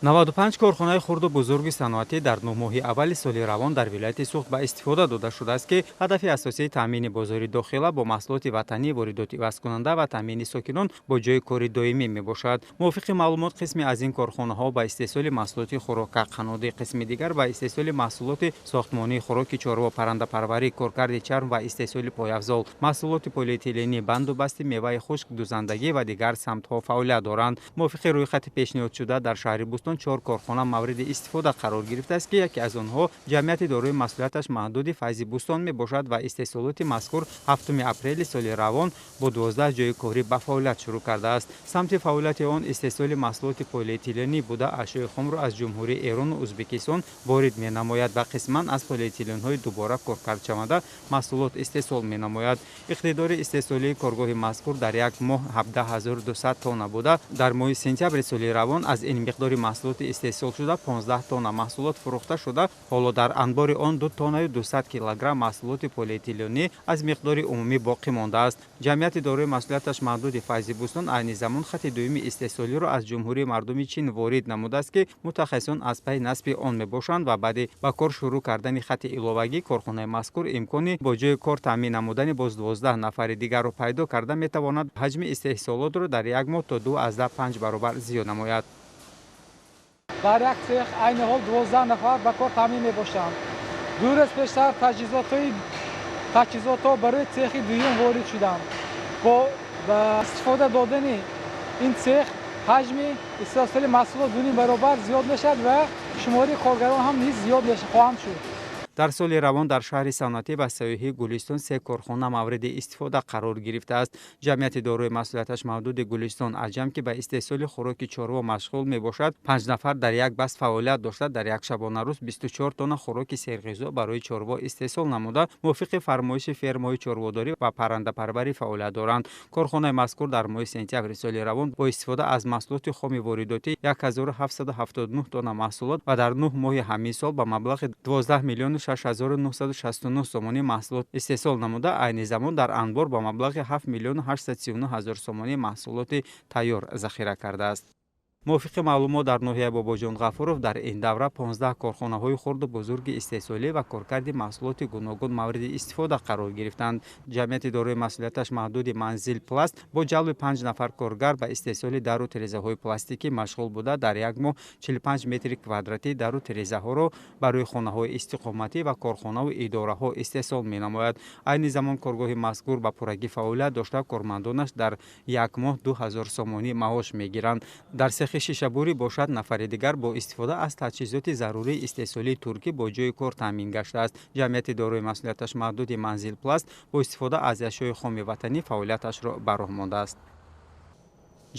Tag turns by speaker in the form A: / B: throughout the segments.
A: 95 корхонаи хурду бузурги саноатӣ дар 9 моҳи аввали соли равон дар вилояти Суғд ба истифода дода шудааст, ки ҳадафи асосии таъмини бозори дохила бо маҳсулоти ватанӣ, воридоти ивазкунанда ва таъмини сокинон бо ҷойи кори доимӣ мебошад. Мувофиқи маълумот, қисме аз ин корхонаҳо ба истеҳсоли маҳсулоти хӯрока, қаннодӣ, қисми дигар ба истеҳсоли маҳсулоти сохтмонии, хӯроки чорво, паррандапарварӣ, коркарди чарм ва истеҳсоли пойафзол, маҳсулоти полиэтиленӣ, банду басти меваи хушк, дузандагӣ ва дигар самтҳо фаъолият доранд. Мувофиқи рӯйхати пешниҳодшуда, дар шаҳри Бӯстон 4 корхона мавриди истифода қарор гирифтааст, ки яке аз онҳо ҷамъияти дорои масъулияташ маҳдуди Файзи Бӯстон мебошад ва истеҳсолоти мазкур 7 апрели соли равон бо 12 ҷойи корӣ ба фаъолият шурӯъ кардааст. Самти фаъолияти он истеҳсоли маҳсулоти полиэтиленӣ буда, ашёи хомро аз Ҷумҳурии Эрону Ӯзбекистон ворид менамояд ва қисман аз полиэтиленҳои дубора коркардшаванда маҳсулот истеҳсол менамояд. Иқтидори истеҳсолии коргоҳи мазкур дар як моҳ 17200 тонна буда, дар моҳи сентябри соли равон аз ин миқдори маҳсулоти истеҳсолшуда 15 тонна маҳсулот фурӯхта шуда, ҳоло дар анбори он 2 тоннаю 200 килограмм маҳсулоти полиэтиленӣ аз миқдори умумӣ боқӣ мондааст. Ҷамъияти дорои масъулияташ маҳдуди Файзи Бӯстон айни замон хати дуюми истеҳсолиро аз Ҷумҳурии Мардуми Чин ворид намудааст, ки мутахассисон аз пайи насби он мебошанд ва баъди ба кор шурӯъ кардани хати иловагӣ корхонаи мазкур имкони бо ҷойи кор таъмин намудани боз 12 нафари дигарро пайдо карда метавонад ҳаҷми истеҳсолотро дар як моҳ то 2,5 баробар зиёд намояд.
B: Дар як цех айни ҳол 12 нафар ба кор таъмин мебошанд. 2 рӯз пештар таҷҳизотҳо барои цехи дуюм ворид шуданд. Бо истифода додани ин цех ҳаҷми истеҳсоли маҳсулот 2,5 баробар зиёд мешавад ва шумори коргарон ҳам низ зиёд хоҳанд шуд.
A: Дар соли равон дар шаҳри саноатӣ ва сайёҳии Гулистон 3 корхона мавриди истифода қарор гирифтааст. Ҷамъияти дорои масъулияташ маҳдуди Гулистон Аҷам, ки ба истеҳсоли хӯроки чорво машғул мебошад, 5 нафар дар як баст фаъолият дошта, дар як шабонарӯз 24 тонна хӯроки серғизо барои чорво истеҳсол намуда, мувофиқи фармоиши фермаҳои чорводорӣ ва паррандапарварӣ фаъолият доранд. Корхонаи мазкур дар моҳи сентябри соли равон бо истифода аз маҳсулоти хоми воридотӣ 1779 тонна маҳсулот ва дар 9 моҳи ҳамин сол ба маблағи 12 миллиону 6969 сомонӣ маҳсулот истеҳсол намуда, айни замон дар анбор ба маблағи 7 миллиону 839 ҳазор сомонӣ маҳсулоти тайёр захира кардааст. Мувофиқи маълумот, дар ноҳияи Бобоҷон Ғафуров дар ин давра 15 корхонаҳои хурду бузурги истеҳсолӣ ва коркарди маҳсулоти гуногун мавриди истифода қарор гирифтанд. Ҷамъияти дорои масъулияташ маҳдуди Манзил Пласт бо ҷалби 5 нафар коргар ба истеҳсоли дару тирезаҳои пластикӣ машғул буда, дар як моҳ 45 метри квадратӣ дару тирезаҳоро барои хонаҳои истиқоматӣ ва корхонаву идораҳо истеҳсол менамояд. Айни замон коргоҳи мазкур ба пуррагӣ фаъолият дошта, кормандонаш дар як моҳ 2000 сомонӣ маош мегиранд. Дар цехи шишабурӣ бошад, нафари дигар бо истифода аз таҷҳизоти зарурии истеҳсолии туркӣ бо ҷойи кор таъмин гаштааст. Ҷамъияти дорои масъулияташ маҳдуди Манзил Пласт бо истифода аз ашёи хоми ватанӣ фаъолияташро ба роҳ мондааст.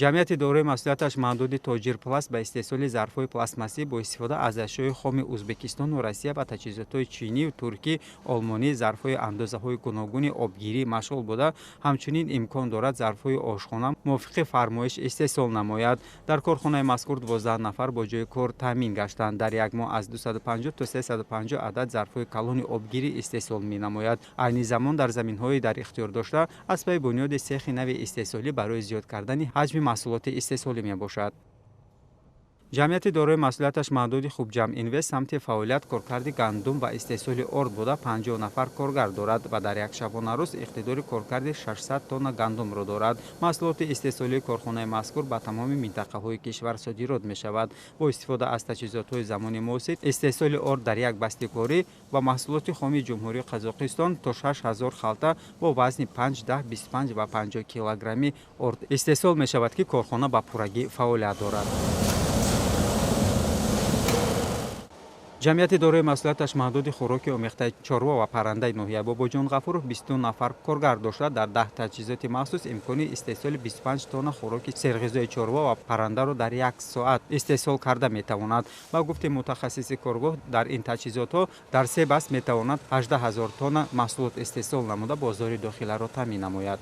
A: Ҷамъияти дорои масъулияташ маҳдуди Тоҷир Пласт ба истеҳсоли зарфҳои пластмассӣ бо истифода аз ашёи хоми Ӯзбекистону Россия ва таҷҳизотҳои чинию туркӣ, олмонӣ, зарфҳои андозаҳои гуногуни обгирӣ машғул буда, ҳамчунин имкон дорад зарфҳои ошхона мувофиқи фармоиш истеҳсол намояд. Дар корхонаи мазкур 12 нафар бо ҷойи кор таъмин гаштанд. Дар як моҳ аз 250 то 350 адад зарфҳои калони обгирӣ истеҳсол менамояд. Айни замон дар заминҳои дар ихтиёр дошта аз пайи бунёди цехи нави истеҳсолӣ барои зиёд кардани ҳаҷми маҳсулоти истеҳсолӣ мебошад. Ҷамъияти дорои масъулияташ маҳдуди Хубҷам Инвест самти фаъолият коркарди гандум ва истеҳсоли орд буда, 50 нафар коргар дорад ва дар як шабонарӯз иқтидори коркарди 600 тонна гандумро дорад. Маҳсулоти истеҳсолии корхонаи мазкур ба тамоми минтақаҳои кишвар содирот мешавад. Бо истифода аз таҷҳизотҳои замони муосир истеҳсоли орд дар як басти корӣ ва маҳсулоти хоми Ҷумҳурии Қазоқистон то 6000 халта бо вазни 5, 10, 25 ва 50 килограмми орд истеҳсол мешавад, ки корхона ба пуррагӣ фаъолият дорад. Ҷамъияти дорои масъулияташ маҳдуди хӯроки омехтаи чорво ва паррандаи ноҳияи Бобоҷон Ғафуров 22 нафар коргар дошта, дар 10 таҷҳизоти махсус имкони истеҳсоли 25 тонна хӯроки серғизои чорво ва паррандаро дар як соат истеҳсол карда метавонад. Ба гуфти мутахассиси коргоҳ, дар ин таҷҳизотҳо дар се баст метавонад 18 000 тонна маҳсулот истеҳсол намуда, бозори дохиларо таъмин намояд.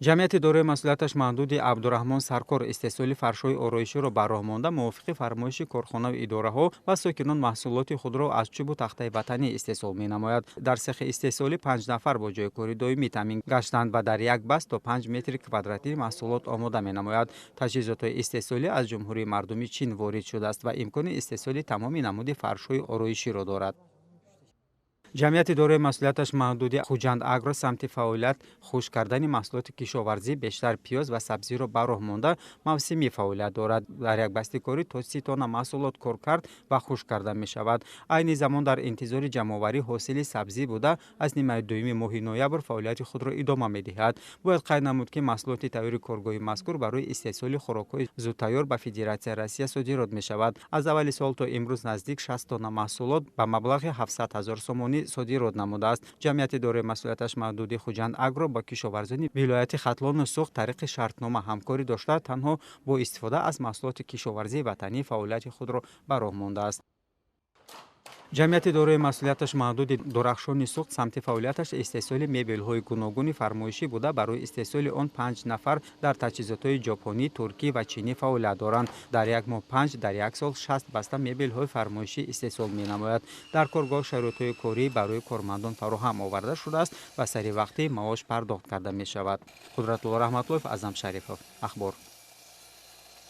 A: Ҷамъияти дорои масъулияташ маҳдуди Абдураҳмон Саркор истеҳсоли фаршҳои ороиширо ба роҳ монда, мувофиқи фармоиши корхонаву идораҳо ва сокинон маҳсулоти худро аз чӯбу тахтаи ватанӣ истеҳсол менамояд. Дар сехи истеҳсолӣ 5 нафар бо ҷойи кори доимӣ таъмин гаштанд ва дар як баст то 5 метри квадратӣ маҳсулот омода менамояд. Таҷҳизотҳои истеҳсолӣ аз Ҷумҳурии Мардумии Чин ворид шудааст ва имкони истеҳсоли тамоми намуди фаршҳои ороиширо дорад. Ҷамъияти дорои масъулияташ маҳдуди Хуҷанд Агро самти фаъолият хушк кардани маҳсулоти кишоварзӣ, бештар пиёз ва сабзиро ба роҳ монда, мавсимӣ фаъолият дорад. Дар як басти корӣ то 30 тонна маҳсулот коркард ва хушк карда мешавад. Айни замон дар интизори ҷамъоварии ҳосили сабзӣ буда, аз нимаи дуюми моҳи ноябр фаъолияти худро идома медиҳад. Бояд қайд намуд, ки маҳсулоти тайёри коргоҳи мазкур барои истеҳсоли хӯрокҳои зудтайёр ба Федератсияи Россия содирот мешавад. Аз аввали сол то имрӯз наздик 60 тонна маҳсулот ба маблағи 700 ҳазор сомонӣ содирот намудааст. Ҷамъияти дорои масъулияташ маҳдуди Хуҷанд Агро бо кишоварзони вилояти Хатлону Суғд тариқи шартнома ҳамкорӣ дошта, танҳо бо истифода аз маҳсулоти кишоварзии ватанӣ фаъолияти худро ба роҳ мондааст. Ҷамъияти дорои масъулияташ маҳдуди Дурахшони Суғд самти фаъолияташ истеҳсоли мебелҳои гуногуни фармоишӣ буда, барои истеҳсоли он 5 нафар дар таҷҳизотҳои ҷопонӣ, туркӣ ва чинӣ фаъолият доранд. Дар як моҳ 5, дар як сол 60 баста мебелҳои фармоишӣ истеҳсол менамояд. Дар коргоҳ шароитҳои корӣ барои кормандон фароҳам оварда шудааст ва сари вақтӣ маош пардохт карда мешавад. Қудратулло Раҳматуллоев, Аъзам Шарифов, Ахбор.